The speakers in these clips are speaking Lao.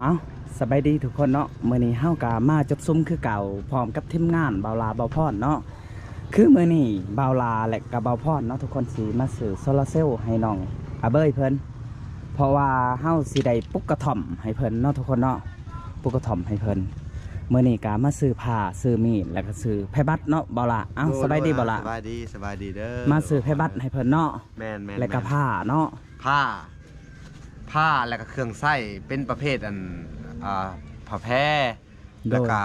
ເອົ້າ ສະບາຍດີທຸກຄົນເນາະ, ມື້ນີ້ເຮົາກະມາຈົດຊຸມຄືເກົ່າ ພ້ອມກັບທີມງານບ່າວຫຼ້າ ບ່າວພອນເນາະ. ຄືມື້ນີ້ບ່າວຫຼ້າ ແລະກະບ່າວພອນເນາະ ທຸກຄົນ ຊິມາຊື້ໂຊລາເຊວໃຫ້ນ້ອງອາເບີຍເພິ່ນ ເພາະວ່າເຮົາຊິໄດ້ປຸກກະທ່ອມໃຫ້ເພິ່ນເນາະ ທຸກຄົນເນາະ, ປຸກກະທ່ອມໃຫ້ເພິ່ນ. ມື້ນີ້ກະມາຊື້ຜ້າ ຊື້ມີດ ແລະກະຊື້ໄພບັດເນາະ ບ່າວຫຼ້າ. ເອົ້າ ໂດຍ ສະບາຍດີ ໂດຍ ບ່າວຫຼ້າ ສະບາຍດີ ສະບາຍດີເດີ ມາຊື້ໄພບັດໃຫ້ເພິ່ນເນາະ. ແມ່ນໆໆ ແລະກະຜ້າເນາະ ຜ້າ ຜ້າ ແລະກະເຄື່ອງໃຊ້ ເປັນປະເພດອັນ ອ່າ ຜ້າແພ ໂດຍ ແລ້ວກະ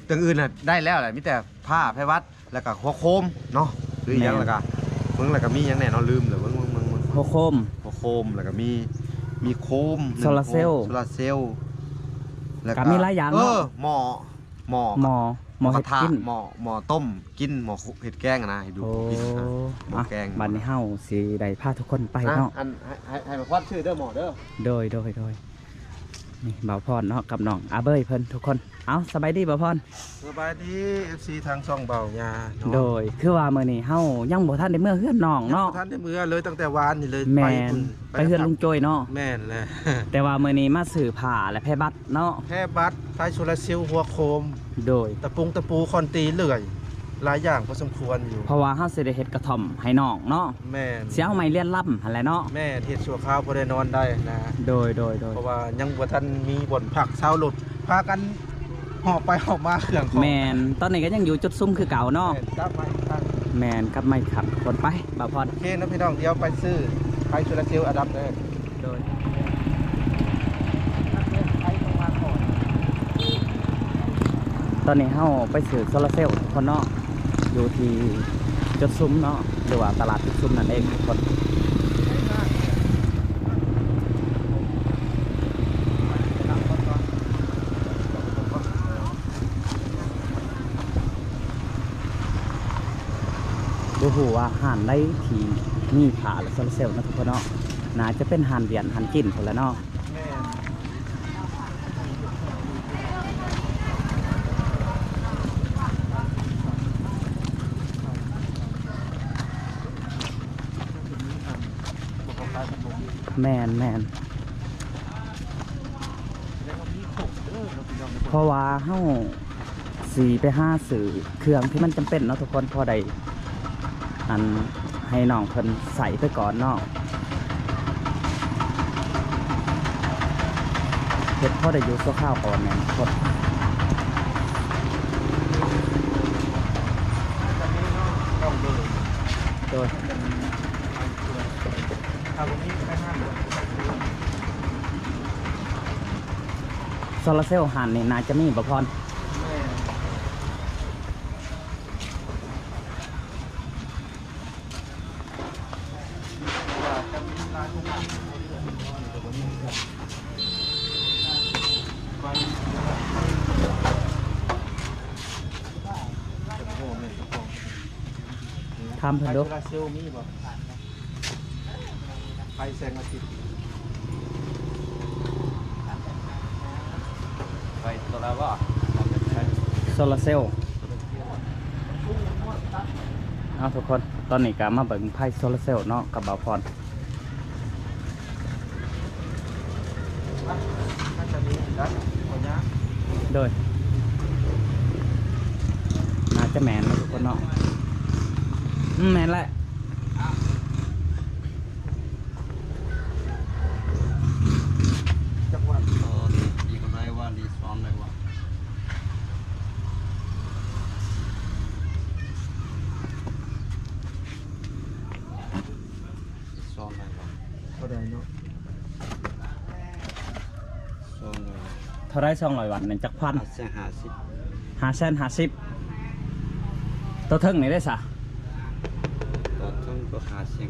ຢ່າງອື່ນນະໄດ້ແລ້ວແຫຼະ ມີແຕ່ຜ້າ ໄພບັດ ແລ້ວກະຫົວໂຄມເນາະ ຫຼື ແມ່ນ ຫຍັງ ແລ້ວກະ ເບິ່ງ ແລ້ວກະມີຫຍັງແດ່ເນາະ ລືມແລ້ວ ເບິ່ງໆໆໆ ຫົວໂຄມ ຫົວໂຄມ ແລ້ວກະມີ ມີໂຄມ ໂຊລາເຊວ ໂຊລາເຊວ ແລ້ວກະ ກະມີຫຼາຍຢ່າງເນາະ ເອີ ໝໍ້ ໝໍ້ ໝໍ້ ໝໍ້ເຮັດກິນ ໝໍ້ ໝໍ້ຕົ້ມກິນ ໝໍ້ເຮັດແກງນະ ໃຫ້ດູ ໂອ້ ກິນນະ ໝໍ້ແກງ. ບາດນີ້ເຮົາຊິໄດ້ພາທຸກຄົນໄປເນາະ ອັນ ໃຫ້ ໃຫ້ ໃຫ້ມາຄວັນຊື່ເດີໝໍ້ເດີ. ໂດຍ ໂດຍ ໂດຍ ນີ້ບ່າວພອນເນາະ ກັບນ້ອງອາເບີຍເພິ່ນ ທຸກຄົນ. ເອົ້າ ສະບາຍດີບ່າວພອນ. ສະບາຍດີ ເອັຟຊີ ທາງຊ່ອງບ່າວຫຍ້າເນາະ. ໂດຍ ຄືວ່າມື້ນີ້ເຮົາຍັງບໍ່ທັນໄດ້ເມືອເຮືອນນ້ອງເນາະ ຍັງບໍ່ທັນໄດ້ເມືອເລີຍ ຕັ້ງແຕ່ວານນີ້ເລີຍ ແມ່ນ ໄປພຸ້ນ ໄປເຮືອນລຸງໂຈ້ຍເນາະ. ແມ່ນແຫຼະ ແຕ່ວ່າມື້ນີ້ມາຊື້ຜ້າ ແລະແພບັດເນາະ ແພບັດ ສາຍໂຊລາເຊວ ຫົວໂຄມ ໂດຍ ຕະປຸງຕະປູ ຄ້ອນຕີ ເລື່ອຍ ຫຼາຍຢ່າງພໍສົມຄວນຢູ່ ເພາະວ່າເຮົາຊິໄດ້ເຮັດກະທ່ອມໃຫ້ນ້ອງເນາະ. ແມ່ນ ຊິເອົາໄມ້ລຽນລຳຫັ້ນແຫຼະເນາະ. ແມ່ນ ເຮັດຊົ່ວຄາວພໍໄດ້ນອນໄດ້ນະ. ໂດຍ ໂດຍ ໂດຍ ເພາະວ່າຍັງບໍ່ທັນມີບ່ອນພັກເຊົາລົດ ພາກັນຫອບໄປຫອບມາເຄື່ອງຂອງ. ແມ່ນ ຕອນນີ້ກະຍັງຢູ່ຈຸດຊຸມຄືເກົ່າເນາະ. ແມ່ນ ກັບມາອີກຄັ້ງ ແມ່ນ ກັບມາອີກຄັ້ງ ທຸກຄົນ. ໄປ ບ່າວພອນ. ໂອເຄເນາະພີ່ນ້ອງ ດຽວໄປຊື້ໄຟໂຊລາເຊວອັນດັບແລກ. ໂດຍ ຕອນນີ້ເຮົາໄປຊື້ໂຊລາເຊວ ທຸກຄົນເນາະ ຢູ່ທີ່ຈຸດຊຸມເນາະ ຫຼືວ່າຕະຫຼາດຈຸດຊຸມນັ້ນເອງ ທຸກຄົນ. ບໍ່ຮູ້ວ່າຮ້ານໃດທີ່ມີຜ້າ ແລະ ໂຊລາເຊວເນາະ ທຸກຄົນເນາະ. ໜ້າຈະເປັນຮ້ານຫວຽດ ຮ້ານຈີນພຸ້ນແຫຼະເນາະ. ແມ່ນ ແມ່ນ ແມ່ນ ເພາະວ່າເຮົາ ຊິໄປຫາຊື້ເຄື່ອງທີ່ມັນຈຳເປັນເນາະທຸກຄົນ ພໍໄດ້ ອັນ ໃຫ້ນ້ອງເພິ່ນໃຊ້ໄປກ່ອນເນາະ ເຮັດພໍໄດ້ຢູ່ຊົ່ວຄາວກ່ອນແມ່ນທຸກຄົນ. ໂດຍ ໂຊລາເຊວຮ້ານນີ້ໜ້າຈະມີບໍ່ພອນ? ແມ່ນ ຖາມເພິ່ນດູ ໂຊລາເຊວມີບໍ່? ໄຟແສງອາທິດ ໄຟໂຊລາບໍ່? ໂຊລາເຊວ. ເອົາ ທຸກຄົນ ຕອນນີ້ກະມາເບິ່ງໄຟໂຊລາເຊວເນາະ ກັບບ່າວພອນ. ໂດຍ ໜ້າຈະແມ່ນເນາະ ທຸກຄົນເນາະ. ອືມ ແມ່ນແຫຼະ. ຈັກວັດ ເອີ ອີກຫຼາຍວັນ ອີກສອງຫຼາຍວັນ ສອງຮ້ອຍວັດ ເທົ່າໃດເນາະ? ສອງຮ້ອຍ ເທົ່າໃດ ສອງຮ້ອຍວັດນີ້ ຈັກພັນ? ຫ້າແສນຫ້າສິບ ຫ້າແສນຫ້າສິບ. ໂຕເທິງນີ້ເດ້ຊະ? ໂຕເທິງກໍຫ້າແສນ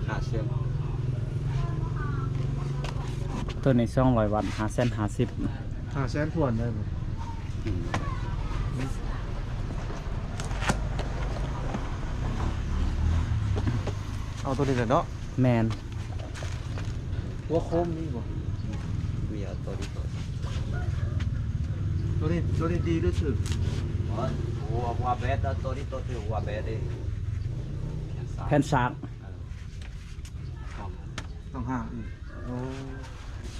ຫ້າແສນ ໂຕນີ້ສອງຮ້ອຍວັດ ຫ້າແສນຫ້າສິບ. ຫ້າແສນຖ້ວນໄດ້ບໍ່? ອືມ ເອົາໂຕນີ້ແຫຼະເນາະ. ແມ່ນ. ຫົວໂຄມມີບໍ່? ມີ ເອົາໂຕນີ້ໂຕ ໂຕນີ້ ໂຕນີ້ດີຫຼືຖືກ? ຫົວ ຫົວແບດ ເອົາໂຕນີ້ໂຕຖືກ ຫົວແບດເດ້ ແຜ່ນສາກ ແຜ່ນສາກ. ເອີ ສອງຫ້າ ສອງຫ້າອີກ. ໂອ້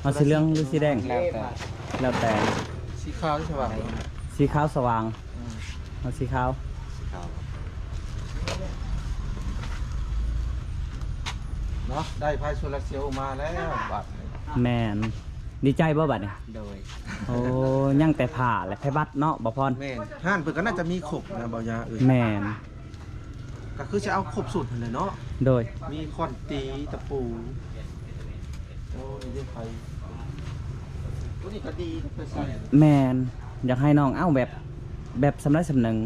ເອົາສີເຫຼືອງຫຼືສີແດງ? ແລ້ວແຕ່ ແລ້ວແຕ່. ສີຂາວສະຫວ່າງ ສີຂາວສະຫວ່າງ. ອືມ ເອົາສີຂາວ ເນາະ ໄດ້ໄຟໂຊລາເຊວມາແລ້ວບາດນີ້. ແມ່ນ. ດີໃຈບໍ່ບາດນີ້? ໂດຍ. ໂອ້ ຍັງແຕ່ຜ້າແລະໄພບັດເນາະ ບໍ່ພອນ? ແມ່ນ. ຮ້ານເພິ່ນກໍໜ້າຈະມີຄົບນະ ບໍ່ຍາເອີຍ? ແມ່ນ. ກໍຄືຊິເອົາຄົບຊຸດຫັ້ນແຫຼະເນາະ. ໂດຍ. ມີຄ້ອນຕີ ຕະປູ. ໂອ້ ນີ້ເດ້ໄຟ ໂຕນີ້ກໍດີ ໄປໃສ່. ແມ່ນ. ຢາກໃຫ້ນ້ອງເອົາແບບ ແບບສ່ຳໃດສ່ຳໜຶ່ງ.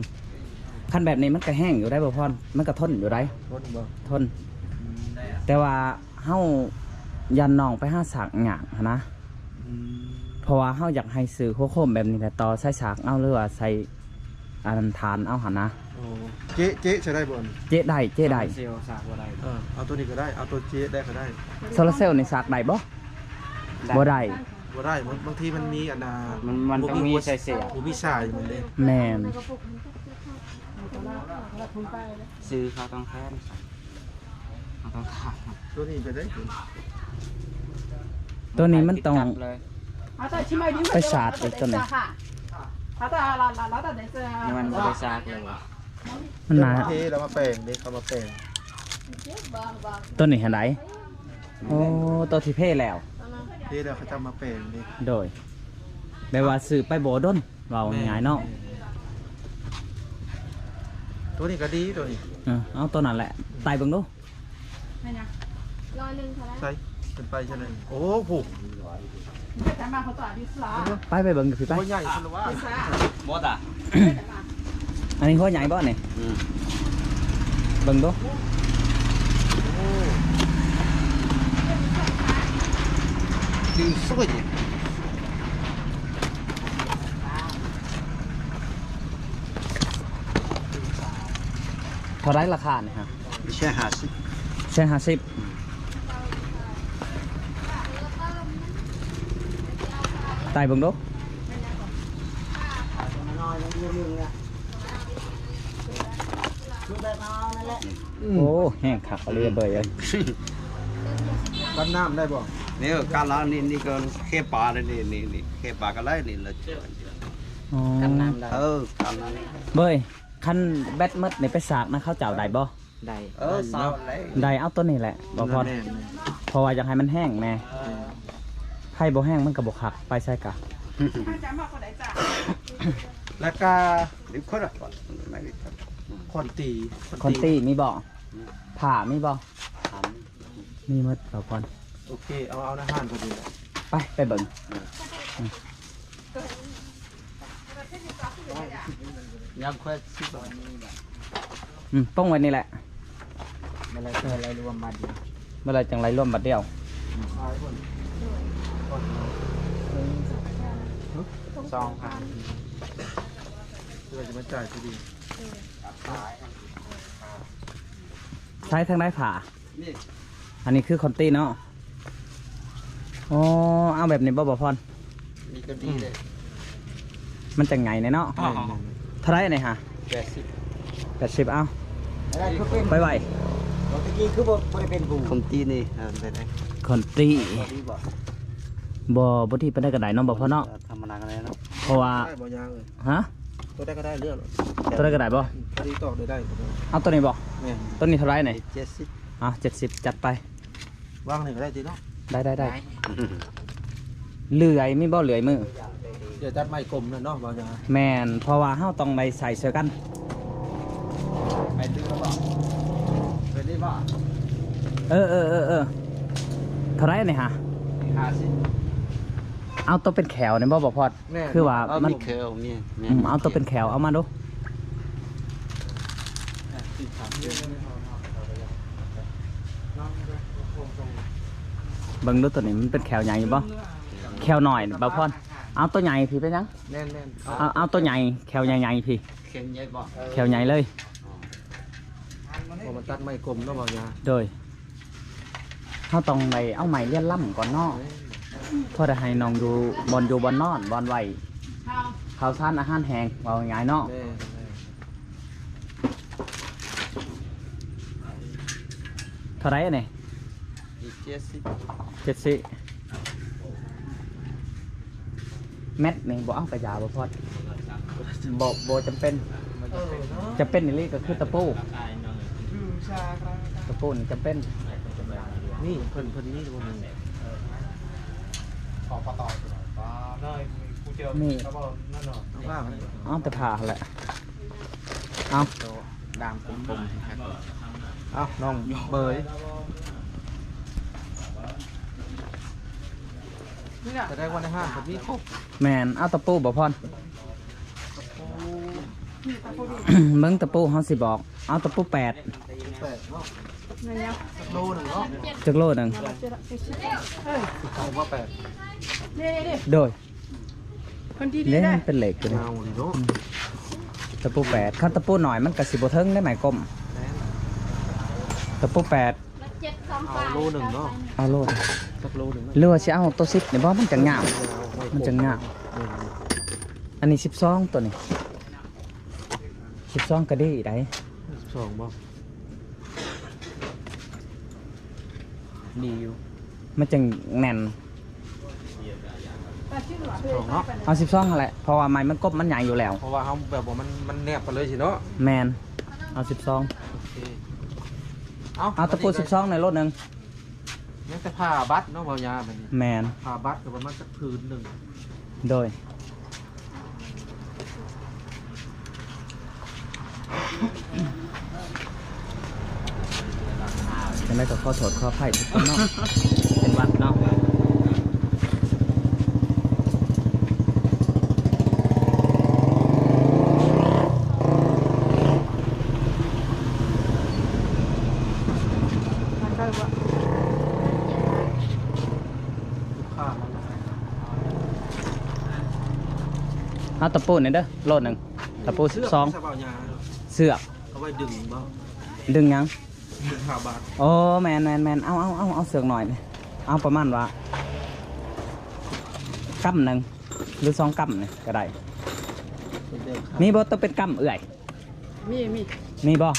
ຄັນແບບນີ້ມັນກໍແຮງຢູ່ໄດ໋ ບໍ່ພອນ? ມັນກໍທົນຢູ່ໄດ໋. ທົນບໍ່? ທົນ. ອືມ. ແຕ່ວ່າເຮົາຢ້ານນ້ອງໄປຫາສາກຍາກຫັ້ນນະ. ອືມ. ເພາະວ່າເຮົາຢາກໃຫ້ຊື້ຫົວໂຄມແບບນີ້ແຫຼະ ຕໍ່ສາຍສາກເອົາ ຫຼືວ່າໃສ່ ອັນນັ້ນຖານເອົາຫັ້ນນະ. ໂອ້ ເຈະ ເຈະໃສ່ໄດ້ບໍ່? ເຈະໄດ້ ເຈະໄດ້. ໂຊລາເຊວສາກບໍ່ໄດ້. ເອີ ເອົາໂຕນີ້ກໍໄດ້ ເອົາໂຕເຈະໄດ້ກໍໄດ້. ໂຊລາເຊວນີ້ສາກໄດ້ບໍ່? ໄດ້. ບໍ່ໄດ້. ບໍ່ໄດ້ ບາງ ບາງທີມັນມີອັນນ່າ ມັນ ມັນຕ້ອງມີສາຍເສຍບ ບໍ່ມີສາຍມັນເດ້. ແມ່ນ. ຊື້ເຂົາຕ້ອງແທນ ເຮົາຕ້ອງຖາມ ໂຕນີ້ໄປໄດ້ ໂຕນີ້ມັນຕ້ອງໄປສາດອີກ ໂຕນີ້ ມັນບໍ່ໄດ້ສາກເລີຍ. ມັນໜາ ເທແລ້ວມາແປງເດ້ ເຂົາມາແປງ ໂຕນີ້ຫັ້ນໃດ. ໂອ້ ໂຕທີ່ເພແລ້ວ ເພແລ້ວເຂົາເຈົ້າມາແປງເດ້. ໂດຍ. ແບບວ່າຊື້ໄປບໍ່ດົນ ເວົ້າງ່າຍໆເນາະ. ແມ່ນ. ໂຕນີ້ກໍດີ ໂຕນີ້. ເອີ ເອົາໂຕນັ້ນແຫຼະ ໄຕ່ເບິ່ງດູ. ແມ່ນຫຍັງ? ຮ້ອຍໜຶ່ງເທົ່າໃດ? ໃສ່ ເປັນໄປຊັ້ນນະ. ໂອ້ໂຫ ໄປ ໄປເບິ່ງຢູ່ພີ້ໄປ. ໂອ້ ໃຫຍ່ຊັ້ນລະວ່າ. ບໍ່ຕາ ອັນນີ້ຫົວໃຫຍ່ບໍ່ນີ້? ອືມ ເບິ່ງດູ. ໂອ້ ດຶງຊ່ວຍ. ເທົ່າໃດລາຄານີ້ຮະ? ແສນຫ້າສິບ. ແສນຫ້າສິບ. ຕາຍເບິ່ງດູ. ໂອ້ ແຮງຄັກອີ່ຫຼີເບີຍເອີຍ. ກັນນ້ຳໄດ້ບໍ່? ນີ້ກັນແລ້ວ ນີ້ ນີ້ກໍແຄປາ ນີ້ ນີ້ ນີ້ແຄປາກໍໄດ້ ນີ້ລະ. ອໍ ກັນນ້ຳໄດ້. ເອີ ກັນນ້ຳ. ເບີຍ ຄັນແບັດໝົດນີ້ໄປສາກນຳເຂົາເຈົ້າໄດ້ບໍ່? ໄດ້. ເອີ ສາກໄດ້ ໄດ້. ເອົາໂຕນີ້ແຫຼະ ບໍ່ພອນ. ແມ່ນ ເພາະວ່າຢາກໃຫ້ມັນແຫ້ງແດ່. ເອີ ໃຫ້ບໍ່ແຫ້ງມັນກໍບໍ່ຄັກ ໄປໃສກະ. ແລ້ວກະ ຄອນຕີ ຄອນຕີມີບໍ່? ອືມ ຜ້າມີບໍ່? ຜ້າມີ ມີໝົດ ບໍ່ພອນ. ໂອເຄ ເອົາ ເອົາໃນຮ້ານກໍດີ. ໄປ ໄປເບິ່ງ. ອືມ ຍາມຄ່ອຍຊິບາດ. ອືມ ປົງໄວ້ນີ້ແຫຼະ. ເມື່ອໃດ ເມື່ອໃດລວມບາດດຽວ ເມື່ອໃດຈັ່ງໄດ້ລວມບາດດຽວ. ອືມ ສອງພັນ ເພື່ອຈະມາຈ່າຍທີ່ດີ. ໃຊ້ທາງໃດຜ້າ? ນີ້ ອັນນີ້ຄືຄອນຕີເນາະ. ອໍ ເອົາແບບນີ້ບໍ່ ບໍ່ພອນ? ນີ້ກໍດີເດ້ ມັນຈັ່ງໃຫຍ່ແດ່ເນາະ. ອໍ ເທົ່າໃດນີ້ຮະ? ແປດສິບ. ແປດສິບ ເອົາ ໄປໄວ. ຕະກີ້ຄືບໍ່ ບໍ່ໄດ້ເປັນຜູ້ ຄອນຕີນີ້. ເອີ ໄປໄດ້ ຄອນຕີ ບໍ່ດີບໍ່? ບໍ່ ບໍ່ດີປານໃດກໍໄດ້ເນາະ ບໍ່ພອນເນາະ. ທຳມະດາກໍໄດ້ເນາະ ເພາະວ່າ ໄດ້ບໍ່ຍາກເອີຍ. ຮະ? ຕົວໃດກໍໄດ້ເລືອກ ຕົວໃດກໍໄດ້ບໍ່? ອືມ ຕົວນີ້ຕອກໄດ້ ໄດ້. ເອົາຕົວນີ້ບໍ່? ແມ່ນ. ຕົວນີ້ເທົ່າໃດນີ້? ເຈັດສິບ. ເອົາ ເຈັດສິບ ຈັດໄປ. ວາງນີ້ກໍໄດ້ຕິເນາະ. ໄດ້ ໄດ້ ໄດ້ ໄດ້. ເລື່ອຍ ມີບໍ່ເລື່ອຍມື? ເລື່ອຍຕັດໄມ້ກົມນັ້ນເນາະ ບໍ່ຍາ. ແມ່ນ ເພາະວ່າເຮົາຕ້ອງໄດ້ໃຊ້ຊ່ວຍກັນ. ໄປດື້ບໍ່? ໄປນີ້ບໍ່? ເອີ ເອີ ເອີ ເອີ ເທົ່າໃດນີ້ຫະ? ຫ້າສິບ. ເອົາໂຕເປັນແຂ້ວນີ້ບໍ່ ບໍ່ພອດ? ແມ່ນ ຄືວ່າມັນ ເອົາແຂ້ວ ແມ່ນ ແມ່ນ ອືມ ເອົາໂຕເປັນແຂ້ວ ເອົາມາດູ. ເບິ່ງດູໂຕນີ້ ມັນເປັນແຂ້ວໃຫຍ່ຢູ່ບໍ່? ແຂ້ວນ້ອຍ ບ່າວພອນ ເອົາໂຕໃຫຍ່ພີ້ ເປັນຫຍັງ? ແມ່ນໆ ເອົາ ເອົາໂຕໃຫຍ່ ແຂ້ວໃຫຍ່ໆພີ້. ແຂ້ວໃຫຍ່ບໍ່? ແຂ້ວໃຫຍ່ເລີຍ. ເພາະມັນຕັດໄມ້ກົມເນາະ ບ່າວຍາ. ໂດຍ. ເຮົາຕ້ອງໄດ້ເອົາໄມ້ລຽນລຳກ່ອນເນາະ ເອີ ເພື່ອໄດ້ໃຫ້ນ້ອງຢູ່ບ່ອນຢູ່ບ່ອນນອນ ບ່ອນໄວ້ເຂົ້າສານອາຫານແຫ້ງ ເວົ້າງ່າຍໆເນາະ. ແມ່ນໆ. ເທົ່າໃດອັນນີ້? ອີກເຈັດສິບ. ເຈັດສິບ. ແມັດນີ້ບໍ່ເອົາກະຢາ ບໍ່ພອດ ບໍ່ ບໍ່ຈຳເປັນ. ຈຳເປັນອີ່ຫຼີກໍຄືຕະປູ ຕະປູນີ້ຈຳເປັນ. ນີ້ເພິ່ນ ເພິ່ນມີບໍ່ນີ້? ນີ້ ເອົາແຕ່ຜ້າຫັ້ນແຫຼະ. ເອົາ ດາມກົມໆ ເອົາ ນ້ອງເບີຍ ແສດງວ່າໃນຮ້ານເພິ່ນມີຄົບ. ແມ່ນ ເອົາຕະປູບໍ່ພອນ? ເບິ່ງຕະປູເຮົາຊິບອກ ເອົາຕະປູແປດ. ແປດເນາະ ຈັກໂລໜຶ່ງເນາະ? ຈັກໂລໜຶ່ງ? ເອີ ເອົາມາແປດ. ໂດຍ. ເພິ່ນດີໆ ເດ້ ເດ້ ມັນເປັນເຫຼັກຢູ່ນີ້ ເອົານີ້ເນາະ ຕະປູແປດ. ຄັນຕະປູໜ້ອຍມັນກະຊິບໍ່ເຖິງໄດ້ໄມ້ກົມ. ແມ່ນ ຕະປູແປດ ເຈັດສອງ ເອົາໂລໜຶ່ງເນາະ. ເອົາໂລ ຈັກໂລໜຶ່ງເນາະ ຫຼືວ່າຊິເອົາໂຕສິບນີ້ບໍ່? ມັນຈັ່ງຍາວ ມັນຈັ່ງຍາວ. ແມ່ນ ອັນນີ້ສິບສອງ ໂຕນີ້ສິບສອງກະດີໄດ໋. ສິບສອງບໍ່? ດີຢູ່ ມັນຈັ່ງແໜ້ນ. ສິບສອງເນາະ ເອົາສິບສອງຫັ້ນແຫຼະ ເພາະວ່າໄມ້ມັນກົບມັນໃຫຍ່ຢູ່ແລ້ວ ເພາະວ່າເຮົາແບບວ່າມັນ ມັນແນບກັນເລີຍຊີ້ເນາະ. ແມ່ນ ເອົາສິບສອງ. ໂອເຄ ເອົາ ເອົາຕະປູສິບສອງໃນໂລໜຶ່ງ. ຍັງແຕ່ຜ້າບັດເນາະ ເວົ້າຍາບັດນີ້. ແມ່ນ ຜ້າບັດກໍປະມານຈັກຜືນໜຶ່ງ. ໂດຍ. ຈັ່ງໃດກໍຂໍໂທດຂໍອະໄພທຸກຄົນເນາະ ເປັນຫວັດເນາະ. ເອົາຕະປູນີ້ເດີ ໂລໜຶ່ງ ຕະປູສິບສອງ. ເຊືອກ ເຊືອກ ເອົາໄວ້ດຶງບໍ່? ດຶງຫຍັງ? ດຶງຫ້າບາດ. ໂອ້ ແມ່ນໆໆ ເອົາ ເອົາ ເອົາ ເອົາເຊືອກໜ້ອຍນີ້ ເອົາປະມານວ່າກຳໜຶ່ງ ຫຼືສອງກຳນີ້ກໍໄດ້. ມີບໍ່ ໂຕເປັນກຳເອື້ອຍ? ມີ ມີ ມີບໍ່?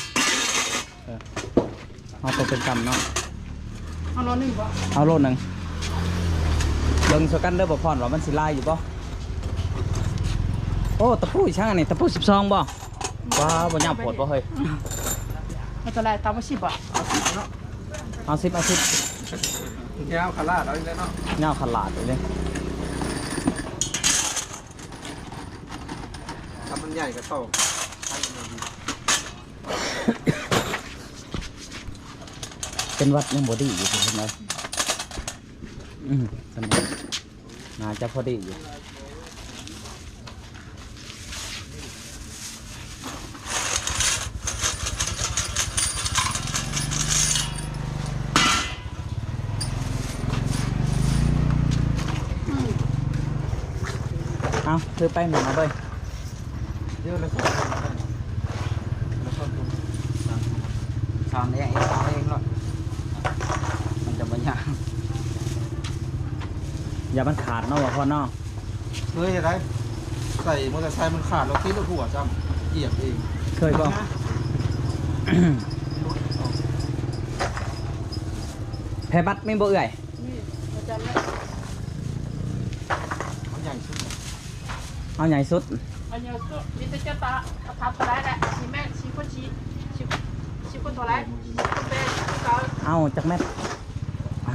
ເອີ ເອົາໂຕເປັນກຳເນາະ. ເອົາໂລໜຶ່ງບໍ່? ເອົາໂລໜຶ່ງ. ເບິ່ງຊ່ວຍກັນເດີ ບໍ່ພອນວ່າມັນຊິຫຼາຍຢູ່ບໍ່? ໂອ້ ຕະປູອີຫຍັງອັນນີ້? ຕະປູສິບສອງບໍ່? ວ້າວ ບໍ່ຍາວໂພດບໍ່ເຮີ້ຍ? ເອົາເທົ່າໃດ? ຕຳສິບບໍ່? ເອົາສິບ ເອົາສິບ. ຍາວຂະຫຼາດເອົາອີກແລ້ວເນາະ ຍາວຂະຫຼາດເອົາເລີຍ. ຖ້າມັນໃຫຍ່ກໍຕໍ່. ເປັນຫວັດຍັງບໍ່ດີຢູ່ ເຫັນບໍ່? ອືມ ສ່ຳນີ້ໜ້າຈະພໍດີຢູ່. ເອົາ ຖືໄປແມ່ເອົາເບີຍ. ສານເອງ ເອງເອົາເອງໂລດ ມັນຈະບໍ່ຍາກ. ຢ່າມັນຂາດເນາະ ວ່າພອນເນາະ. ເຄີຍເຮັດໄດ໋ ໃສ່ມໍເຕີໄຊມັນຂາດ ລະຕິດລົດຫົວຊ້ຳ ຈຽບເອງ. ເຄີຍບໍ່? ແຜ່ບັດມີບໍ່ເອື້ອຍ? ມີ ອາຈານ. ເອົາໃຫຍ່ສຸດ ເອົາໃຫຍ່ສຸດ ເອົາໃຫຍ່ສຸດ. ມີແຕ່ເຈົ້າຕາ ເອົາເທົ່າໃດແຫຼະ ສີ່ແມັດ ສີ່ຄູນສີ່ ສີ່ ສີ່ຄູນເທົ່າໃດ? ສີ່ຄູນແປດ ສີ່ຄູນເກົ້າ. ເອົາຈັກແມັດ? ອ່າ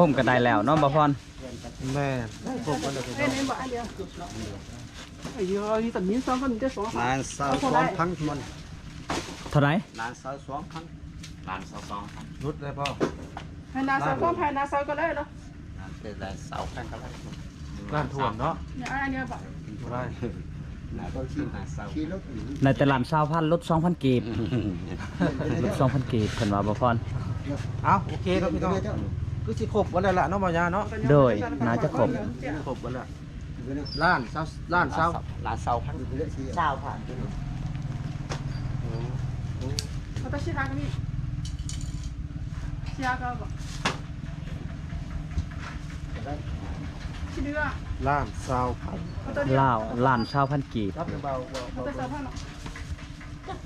ຄົມກໍໄດ້ແລ້ວເນາະ ບ່າວພອນ. ແມ່ນ ໄດ້ຄົມກັນແລ້ວພີ່ນ້ອງ. ເອີ ເອີ ມີແຕ່ມີສອງຄົນ ມີແຕ່ສອງ ລ້ານຊາວສອງພັນມັນ. ເທົ່າໃດ? ລ້ານຊາວສອງພັນ. ລ້ານຊາວສອງພັນ ຫຼຸດໄດ້ບໍ່? ໃຫ້ນ້າຊາວ ໃຫ້ນ້າຊາວກໍໄດ້ເນາະ. ເປັນລ້ານຊາວພັນກໍໄດ້. ລ້ານຖ້ວນເນາະ. ອັນນີ້ບໍ່? ບໍ່ໄດ້. ໄດ້ແຕ່ລ້ານຊາວພັນ ຫຼຸດສອງພັນກີບ. ຫຼຸດສອງພັນກີບ ເພິ່ນວ່າ ບ່າວພອນ. ເອົ້າ ໂອເຄເນາະພີ່ນ້ອງ ຄືຊິຄົບເບິດແລ້ວລະເນາະ ບ່າວຍາເນາະ. ໂດຍ ໜ້າຈະຄົບ ຄົບເບິດແລ້ວ. ລ້ານຊາວ ລ້ານຊາວ ລ້ານຊາວພັນ ຊາວພັນ. ໂອ້ ໂອ້ 私、白身。白身。 ລ້ານຊາວພັນ ລາວ ລ້ານຊາວພັນກີບ. ຈັກ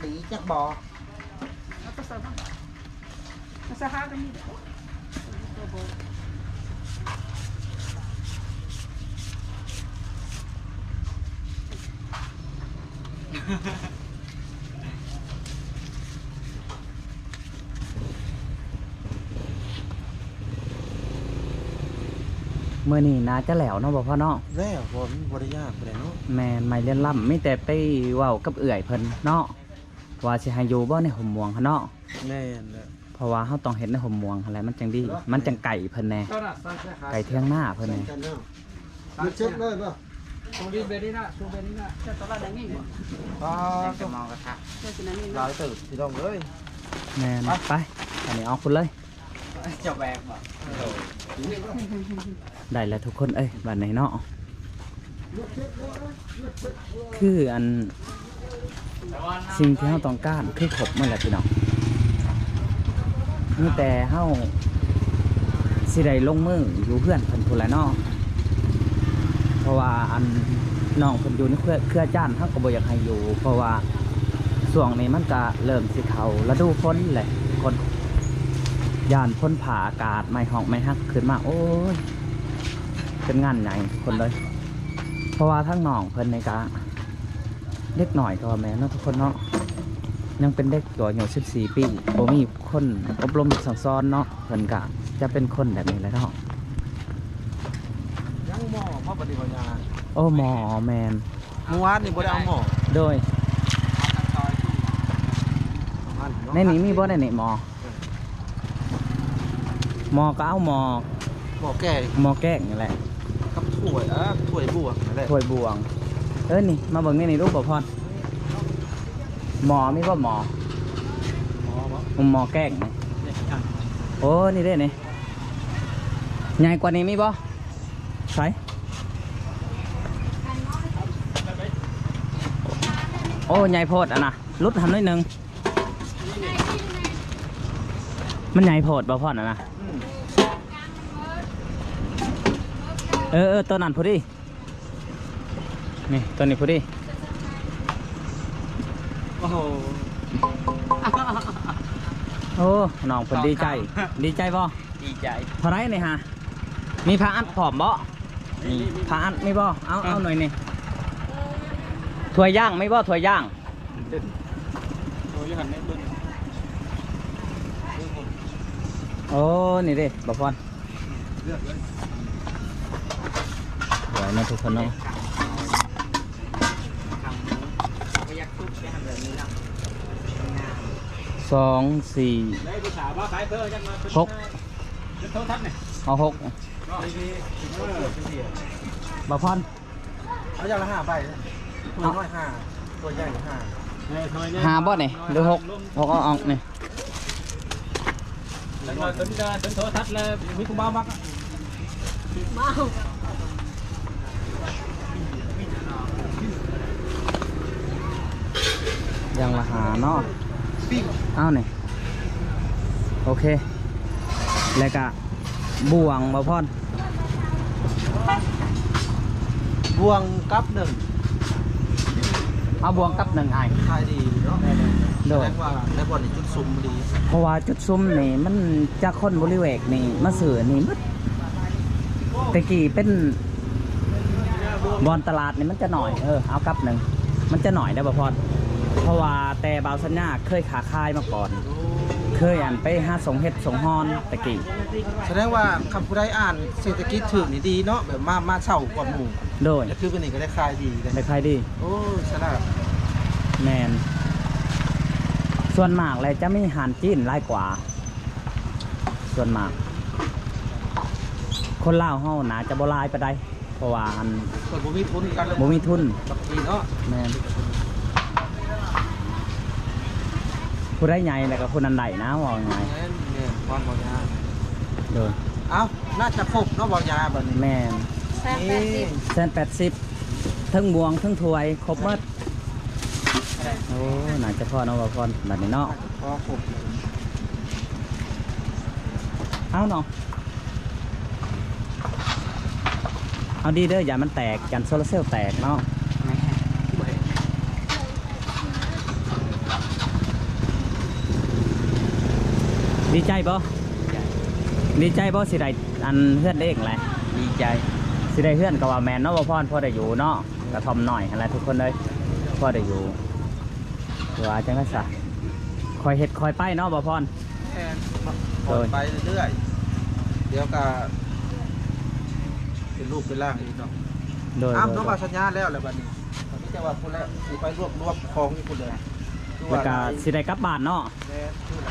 ດີຈັກບໍ່? ມື້ນີ້ໜ້າຈະແລ້ວເນາະ ບໍ່ພໍເນາະ. ແລ້ວ ບໍ່ ມັນບໍ່ໄດ້ຍາກປານໃດເນາະ. ແມ່ນ ໄມ້ລຽນລຳ ມີແຕ່ໄປເວົ້າກັບເອື້ອຍເພິ່ນເນາະ ວ່າຊິໃຫ້ຢູ່ບໍ່ໃນຮົ່ມມ່ວງຫັ້ນເນາະ. ແມ່ນແຫຼະ ເພາະວ່າເຮົາຕ້ອງເຮັດໃນຮົ່ມມ່ວງຫັ້ນແຫຼະ ມັນຈັ່ງດີ ມັນຈັ່ງໃກ້ເພິ່ນແດ່ ໃກ້ຖຽງນາເພິ່ນແດ່. ມັນເຊັດເລີຍບໍ່? ສູງເບນີ້ນະ ສູງເບນີ້ນະ ເຈົ້າຕະຫຼາດແນວນີ້ບໍ່? ອໍ ເຈົ້າມອງກະທະ ເຈົ້າຊິແນວນີ້ນະ ຫຼາຍເຕີບພີ່ນ້ອງເອີຍ. ແມ່ນ ໄປ ອັນນີ້ເອົາພຸ້ນເລີຍ ເຈົ້າແບກບໍ່? ໄດ້ແລ້ວທຸກຄົນເອີຍ ບາດນີ້ເນາະ. ຄືອັນ ສິ່ງທີ່ເຮົາຕ້ອງການຄືຄົບໝົດແຫຼະພີ່ນ້ອງ ມີແຕ່ເຮົາຊິໄດ້ລົງມືຢູ່ເຮືອນເພິ່ນພຸ້ນແຫຼະເນາະ. ເພາະວ່າອັນ ນ້ອງເພິ່ນຢູ່ໃນເຄືອ ເຄືອຈານ ເຮົາກໍບໍ່ຢາກໃຫ້ຢູ່ ເພາະວ່າຊ່ວງນີ້ມັນກະເລີ່ມຊິເຂົ້າລະດູຝົນແຫຼະ ຄົນ ຢ້ານຝົນຟ້າອາກາດ ໄມ້ຮ້ອງໄມ້ຫັກຂຶ້ນມາ ໂອ້ຍ ເປັນງານໃຫຍ່ທຸກຄົນເລີຍ. ເພາະວ່າທາງນ້ອງເພິ່ນນີ້ກະ ເດັກນ້ອຍກໍວ່າແມ່ນເນາະທຸກຄົນເນາະ ຍັງເປັນເດັກຢູ່ ອາຍຸສິບສີ່ປີ ບໍ່ມີຄົນອົບຮົມສັ່ງສອນເນາະ ເພິ່ນກະຈະເປັນຄົນແບບນີ້ແຫຼະເນາະ. ຍັງໝໍ້ບໍ່ບັດນີ້ ບໍ່ຍາ? ໂອ້ ໝໍ້ ແມ່ນ ມື້ວານນີ້ບໍ່ໄດ້ເອົາໝໍ້. ໂດຍ ໃນນີ້ມີບໍ່ ໃນນີ້ໝໍ້? ໝໍ້ກໍເອົາໝໍ້ ໝໍ້ແກງ ໝໍ້ແກງນີ້ແຫຼະ ກັບຖ້ວຍ ເອີ ຖ້ວຍບວງນັ້ນແຫຼະ ຖ້ວຍບວງ. ເອີ ນີ້ມາເບິ່ງໃນນີ້ດູ ບໍ່ພອນ ໝໍ້ມີບໍ່ ໝໍ້? ໝໍ້ບໍ່? ໝໍ້ແກງນີ້ ນີ້ ໂອ້ ນີ້ເດ້ນີ້ ໃຫຍ່ກວ່ານີ້ມີບໍ່? ໃສ? ໂອ້ ໃຫຍ່ໂພດ ອັນນະ ຫຼຸດຫັ້ນໜ້ອຍໜຶ່ງ. ມັນໃຫຍ່ໂພດບໍ່ພອນ ອັນນະ? ອືມ ເອີ ເອີ ໂຕນັ້ນພໍດີ ນີ້ ໂຕນີ້ພໍດີ. ໂອ້ໂຫ ໂອ້ ນ້ອງເພິ່ນດີໃຈ ດີໃຈບໍ່? ດີໃຈ. ເທົ່າໃດນີ້ຫາ? ມີຜ້າອັດພ້ອມບໍ່? ມີ ມີ ມີ ຜ້າອັດມີບໍ່? ເອົາ ເອົາໜ້ອຍນີ້. ຖ້ວຍຢ່າງມີບໍ່? ຖ້ວຍຢ່າງ ໂອ້ ນີ້ເດ້ ບໍ່ພອນ ເລືອກເລີຍ ສວຍເນາະທຸກຄົນເນາະ. ສອງ ສີ່ ຫົກ ເອົາຫົກ ບ່າວພອນ ເອົາຢ່າງລະຫ້າໃບ ຕົວນ້ອຍຫ້າ ຕົວໃຫຍ່ຫ້າ ຫ້າບໍ່ນີ້ ຫຼືຫົກ ຫົກເອົາອອກນີ້ ຢ່າງລະຫ້າເນາະ ເອົານີ້ ໂອເຄ ແລ້ວກະບ່ວງ ບ່າວພອນ ບ່ວງກັບໜຶ່ງ ເອົາບ່ວງກັບໜຶ່ງອ້າຍ ຂາຍດີເນາະ ໂດຍ ແສດງວ່າໃນບ່ອນນີ້ຈຸດສຸມດີ ເພາະວ່າຈຸດສຸມນີ້ມັນຈາກຄົນບໍລິເວກນີ້ມາຊື້ນີ້ໝົດ ແຕ່ກີ້ເປັນບ່ອນຕະຫຼາດນີ້ມັນຈະໜ້ອຍ ເອີ ເອົາກັບໜຶ່ງ ມັນຈະໜ້ອຍເດ້ ບ່າວພອນ ເພາະວ່າແຕ່ບ່າວສັນຍາເຄີຍຄ້າຂາຍມາກ່ອນ ເຄີຍອັນໄປຫາສົ່ງເຫັດສົ່ງຮ່ອນແຕ່ກີ້ ສະແດງວ່າຄັນຜູ້ໃດອ່ານເສດຖະກິດຖືກນີ້ດີເນາະ ແບບມາ ມາເຊົ້າກ່ອນໝູ່ ໂດຍ ແລ້ວຄືມື້ນີ້ກໍໄດ້ຂາຍດີເດ້ ໄດ້ຂາຍດີ ໂອ້ຍ ສະຫຼາດ ແມ່ນ ສ່ວນມາກແລ້ວຈະມີຮ້ານຈີນຫຼາຍກວ່າ ສ່ວນມາກ ຄົນລາວເຮົາໜ້າຈະບໍ່ຫຼາຍປານໃດ ເພາະວ່າອັນ ເພິ່ນບໍ່ມີທຶນກັນ ບໍ່ມີທຶນ ບັກກີເນາະ ແມ່ນ ຜູ້ໃດໃຫຍ່ແລ້ວກໍຜູ້ນັ້ນໄດ້ນະ ເວົ້າງ່າຍໆ ແມ່ນ ແມ່ນ ຄວາມເວົ້າຍາກ ໂດຍ ເອົ້າ ໜ້າຈະຄົບເນາະ ເວົ້າຍາກບັດນີ້ ແມ່ນ ແສນແປດສິບ ແສນແປດສິບ ເທິງບ່ວງເທິງຖ້ວຍຄົບໝົດ ໂອ້ ໜ້າຈະພໍເນາະ ບ່າວພອນ ບັດນີ້ເນາະ ພໍຄົບ ເອົາເນາະ ເອົາດີເດີ ຢ້ານມັນແຕກ ຢ້ານໂຊລາເຊວແຕກເນາະ ດີໃຈບໍ່? ດີໃຈບໍ່ ຊິໄດ້ອັນເຮືອນເອງແຫຼະ ດີໃຈ ຊິໄດ້ເຮືອນກໍວ່າແມ່ນເນາະ ບ່າວພອນ ພໍໄດ້ຢູ່ເນາະ ກະທ່ອມນ້ອຍຫັ້ນແຫຼະທຸກຄົນເອີຍ ພໍໄດ້ຢູ່ ວ່າຈັ່ງໃດຊະ ຄ່ອຍເຮັດຄ່ອຍໄປເນາະ ບ່າວພອນ ແມ່ນ ໂດຍ ປ່ອຍໄປເລື້ອຍໆ ດຽວກະເປັນລູກເປັນຫຼານອີກເນາະ ໂດຍ ເອົາ ໂດຍ ເນາະ ວ່າສັນຍາແລ້ວແຫຼະບັດນີ້ ມີແຕ່ວ່າພຸ້ນແຫຼະ ຊິໄປລວບລວມຂອງຢູ່ພຸ້ນເດີ ແລ້ວກະຊິໄດ້ກັບບ້ານເນາະ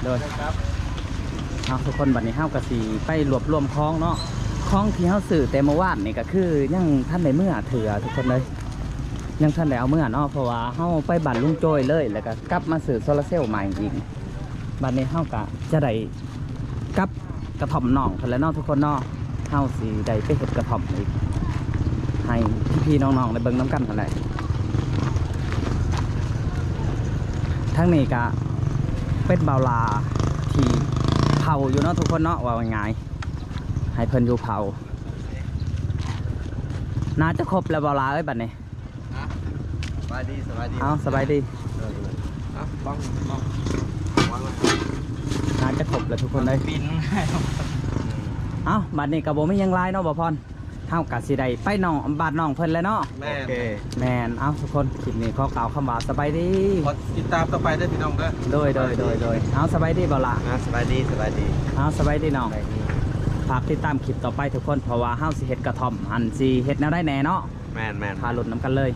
ໂດຍ ເອົາ ທຸກຄົນ ບັດນີ້ເຮົາກໍຊິໄປລວບລວມຂອງເນາະ ຂອງທີ່ເຮົາຊື້ແຕ່ມື້ວານນີ້ກໍຄືຍັງທັນໄດ້ເມືອເທື່ອທຸກຄົນເອີຍ ຍັງທັນໄດ້ເອົາເມືອເນາະ ເພາະວ່າເຮົາໄປບ້ານລຸງໂຈຍເລີຍ ແລ້ວກໍກັບມາຊື້ໂຊລາເຊວໃໝ່ອີກ ບັດນີ້ເຮົາກໍຈະໄດ້ກັບກະທ່ອມນ້ອງເພິ່ນແຫຼະເນາະ ທຸກຄົນເນາະ ເຮົາຊິໄດ້ໄປເຮັດກະທ່ອມອີກ ໃຫ້ພີ່ໆນ້ອງໆໄດ້ເບິ່ງນຳກັນຫັ້ນແຫຼະ ທາງນີ້ກະເປັນບ່າວຫຼ້າທີ່ເຝົ້າຢູ່ເນາະທຸກຄົນເນາະ ເວົ້າງ່າຍໆ ໃຫ້ເພິ່ນຢູ່ເຝົ້າ ໜ້າຈະຄົບແລ້ວບ່າວຫຼ້າເອີຍ ບັດນີ້ ສະບາຍດີ ສະບາຍດີ ເອົາ ສະບາຍດີ ເອີ ເອົາ ວາງ ວາງ ໜ້າຈະຄົບແລ້ວທຸກຄົນເອີຍ ເອົ້າ ບັດນີ້ກໍບໍ່ມີຫຍັງຫຼາຍເນາະ ບ່າວພອນ ເຮົາກະຊິໄດ້ໄປນ້ອງ ບ້ານນ້ອງເພິ່ນແລ້ວເນາະ ແມ່ນ ໂອເຄ ແມ່ນ ເອົ້າ ທຸກຄົນ ຄລິບນີ້ຂໍກ່າວຄຳວ່າສະບາຍດີ ຂໍຕິດຕາມຕໍ່ໄປເດີພີ່ນ້ອງເດີ ໂດຍ ໂດຍ ໂດຍ ໂດຍ ເອົາ ສະບາຍດີບ່າວຫຼ້າ ອ່າ ສະບາຍດີ ສະບາຍດີ ເອົາ ສະບາຍດີນ້ອງ ສະບາຍດີ ຝາກຕິດຕາມຄລິບຕໍ່ໄປທຸກຄົນ ເພາະວ່າເຮົາຊິເຮັດກະທ່ອອມ ອັນ ຊິເຮັດແນວໃດແດ່ເນາະ ແມ່ນໆ ຖ້າລຸ້ນນຳກັນເລີຍ